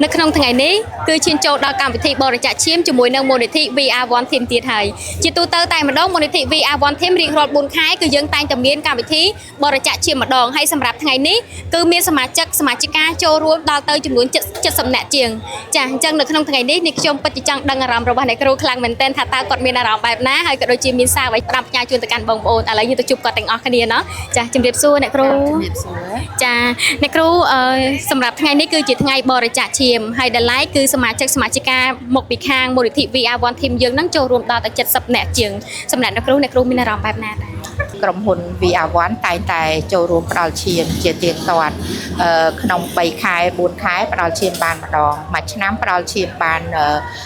នៅក្នុងថ្ងៃនេះគឺឈានចូលដល់កម្មវិធីបរិច្ចាគឈាមជាមួយនឹងមូលនិធិ VR1 Team ទៀតហើយជាទូទៅតែម្ដងមូលនិធិ VR1 Team រៀងរាល់4ខែគឺយើងតែងតែមានកម្មវិធីបរិច្ចាគឈាមម្ដងហើយសម្រាប់ថ្ងៃនេះគឺមានសមាជិកសមាជិកាចូលរួមដល់ទៅចំនួន70នាក់ជាងចាអញ្ចឹងនៅក្នុងថ្ងៃនេះនេះខ្ញុំពិតជាចង់ដឹងអារម្មណ៍របស់អ្នកគ្រូខ្លាំងមែនទែនថាតើគាត់មានអារម្មណ៍បែបណាហើយក៏ដូចជាមានសារអ្វីផ្ដាំផ្ញើជូនទៅកាន់បងប្អូនឥឡូវយើងទៅជួបគាត់ទាំងអស់គ្នាណោះចាជំរាបសួរអ្នកគ្រូ ជំរាបសួរ ចាអ្នកគ្រូអឺសម្រាប់ថ្ងៃនេះគឺជាថ្ងៃបរិច្ចាគឈាមហើយដែលឡែកគឺសមាជិកសមាជិកាមកពីខាងមូលនិធិ VR1 Team យើងនឹងចូលរួមដល់តែ70នាក់ជាងសម្រាប់អ្នកគ្រូអ្នកគ្រូមានអារម្មណ៍បែបណាដែរ ក្រុមហ៊ុន VR1 តែងតែចូលរួមផ្ដល់ឈាមជាទៀងទាត់អឺក្នុង3ខែ4ខែផ្ដល់ឈាមបានម្ដងមួយឆ្នាំផ្ដល់ឈាមបាន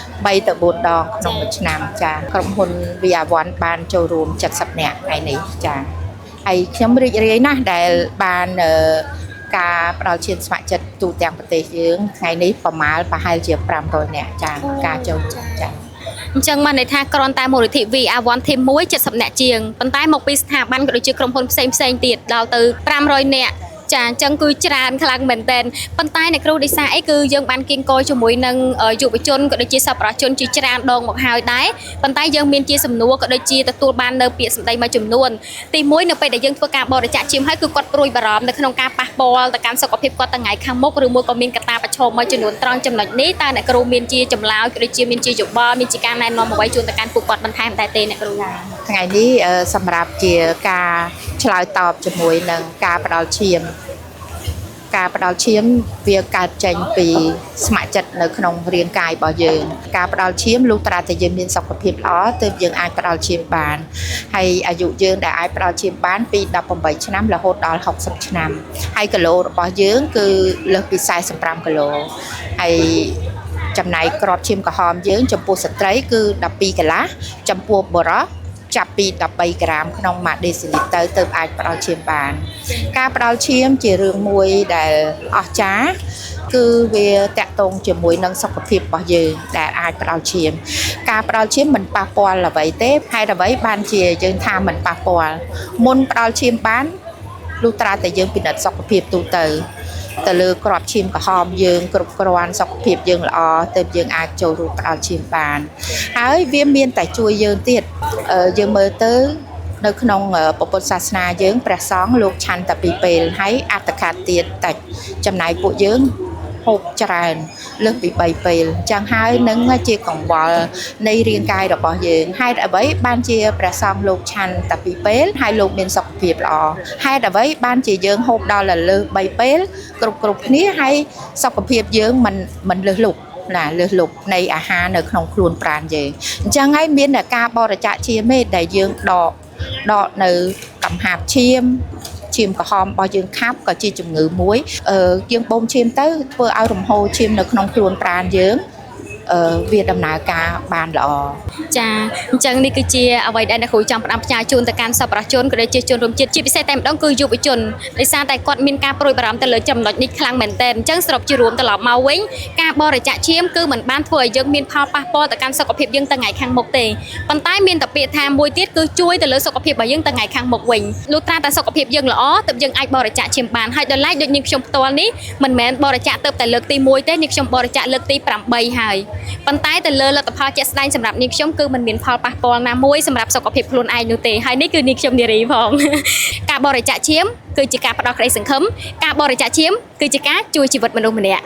3ទៅ4ដងក្នុងមួយឆ្នាំចាក្រុមហ៊ុន VR1 បានចូលរួម70នាក់ថ្ងៃនេះចាហើយខ្ញុំរីករាយណាស់ដែលបានការផ្ដល់ឈាមស្ម័គ្រចិត្តទូទាំងប្រទេសយើងថ្ងៃនេះប្រមាណប្រហែលជា500នាក់ចាការចូលរួមចា អញ្ចឹងបានន័យថាគ្រាន់តែមូលនិធិ VR1 Team 1 70នាក់ជាងប៉ុន្តែមកពីស្ថាប័នក៏ដូចជាក្រុមហ៊ុនផ្សេងផ្សេងទៀតដល់ទៅ500នាក់ចាអញ្ចឹងគឺច្រើនខ្លាំងមែនទែនប៉ុន្តែអ្នកគ្រូដោយសារអីគឺយើងបានគៀងគរជាមួយនឹងយុវជនក៏ដូចជាសប្បុរសជនជាច្រើនដងមកហើយដែរប៉ុន្តែយើងមានជាសំណួរក៏ដូចជាទទួលបាននៅពាក្យសម្ដីមួយចំនួនទីមួយនៅពេលដែលយើងធ្វើការបរិច្ចាគឈាមហើយគឺគាត់ព្រួយបារម្ភនៅក្នុងការប៉ះពាល់ទៅកាន់សុខភាពគាត់ថ្ងៃខាងមុខឬមួយក៏មានកត្តាប្រឈមមួយចំនួនត្រង់ចំណុចនេះតើអ្នកគ្រូមានជាចម្លើយក៏ដូចជាមានជាយោបល់មានជាការណែនាំអ្វីជូនទៅកាន់ពួកគាត់បន្ថែមដែរទេអ្នកគ្រូ ថ្ងៃនេះសម្រាប់ជាការឆ្លើយតបជាមួយនឹងការផ្ដល់ឈាមការផ្ដល់ឈាមវាកើតចេញពីស្ម័គ្រចិត្តនៅក្នុងរាងកាយរបស់យើងការផ្ដល់ឈាមលុះត្រាតែយើងមានសុខភាពល្អទើបយើងអាចផ្ដល់ឈាមបានហើយអាយុយើងដែលអាចផ្ដល់ឈាមបានពី18ឆ្នាំរហូតដល់60ឆ្នាំហើយគីឡូរបស់យើងគឺលើសពី45គីឡូហើយចំណែកក្របឈាមក្រហមយើងចំពោះស្ត្រីគឺ12កន្លះចំពោះបុរសចាប់ពី13ក្រាមក្នុង1ដេស៊ីលីត្រទៅទើបអាចផ្ដល់ឈាមបាន ការផ្ដល់ឈាមជារឿងមួយដែលអស្ចារ្យគឺវាតាក់ទងជាមួយនឹងសុខភាពរបស់យើងដែលអាចផ្ដល់ឈាមការផ្ដល់ឈាមមិនប៉ះពាល់អ្វីទេហេតុអ្វីបានជាយើងថាមិនប៉ះពាល់មុនផ្ដល់ឈាមបានលុះត្រាតែយើងពិនិត្យសុខភាពទូទៅទៅលើក្របឈាមក្រហមយើងគ្រប់គ្រាន់សុខភាពយើងល្អទើបយើងអាចចូលរួមផ្ដល់ឈាមបានហើយវាមានតែជួយយើងទៀតយើងមើលទៅនៅក្នុងពុទ្ធសាសនាយើងព្រះសង្ឃលោកឆាន់តែពីរពេលហើយអត្តខាតទៀតតិចចំណែកពួកយើងហូបច្រើនលើសពី3ពេលចឹងហើយនឹងជាកង្វល់នៃរាងកាយរបស់យើងហេតុអ្វីបានជាព្រះសង្ឃលោកឆាន់តែពីរពេលហើយលោកមានសុខភាពល្អហេតុអ្វីបានជាយើងហូបដល់លើស3ពេលគ្រប់គ្រប់គ្នាហើយសុខភាពយើងមិនលើសលប់ណាលើសលប់នៃអាហារនៅក្នុងខ្លួនប្រាណយើងអញ្ចឹងហើយមានតែការបរិច្ចាគឈាមទេដែលយើងដកដកនៅកំហាប់ឈាមឈាមក្រហមរបស់យើងខាប់ក៏ជាជំងឺមួយយើងបូមឈាមទៅធ្វើឲ្យរំហូរឈាមនៅក្នុងខ្លួនប្រាណយើងវាដំណើរការបានល្អ ចាអញ្ចឹងនេះគឺជាអ្វីដែលអ្នកគ្រូចង់ផ្ដាំផ្ញើជូនទៅកាន់សប្បុរសជនក៏ដូចជាជនរួមជាតិជាពិសេសតែម្ដងគឺយុវជនដោយសារតែគាត់មានការព្រួយបារម្ភទៅលើចំណុចនេះខ្លាំងមែនទែនអញ្ចឹងសរុបជារួមត្រឡប់មកវិញការបរិច្ចាគឈាមគឺមិនបានធ្វើឲ្យយើងមានផលប៉ះពាល់ទៅកាន់សុខភាពយើងទៅថ្ងៃខាងមុខទេប៉ុន្តែមានតែពាក្យថាមួយទៀតគឺជួយទៅលើសុខភាពរបស់យើងទៅថ្ងៃខាងមុខវិញលុះត្រាតែសុខភាពយើងល្អទើបយើងអាចបរិច្ចាគឈាមបានហើយដោយឡែកដូចនាងខ្ញុំផ្ទាល់នេះមិនមែនបរិច្ចាគទៅតែលើកទី1ទេនាងខ្ញុំបរិច្ចាគលើកទី8ហើយប៉ុន្តែទៅលើលទ្ធផលជាក់ស្ដែងសម្រាប់នាងខ្ញុំគឺមិនមានផលប៉ះពាល់ណាមួយសម្រាប់សុខភាពខ្លួនឯងនោះទេហើយនេះគឺនាងខ្ញុំនារីផងការបរិច្ចាគឈាមគឺជាការផ្ដល់ក្តីសង្ឃឹមការបរិច្ចាគឈាមគឺជាការជួយជីវិតមនុស្សម្នាក់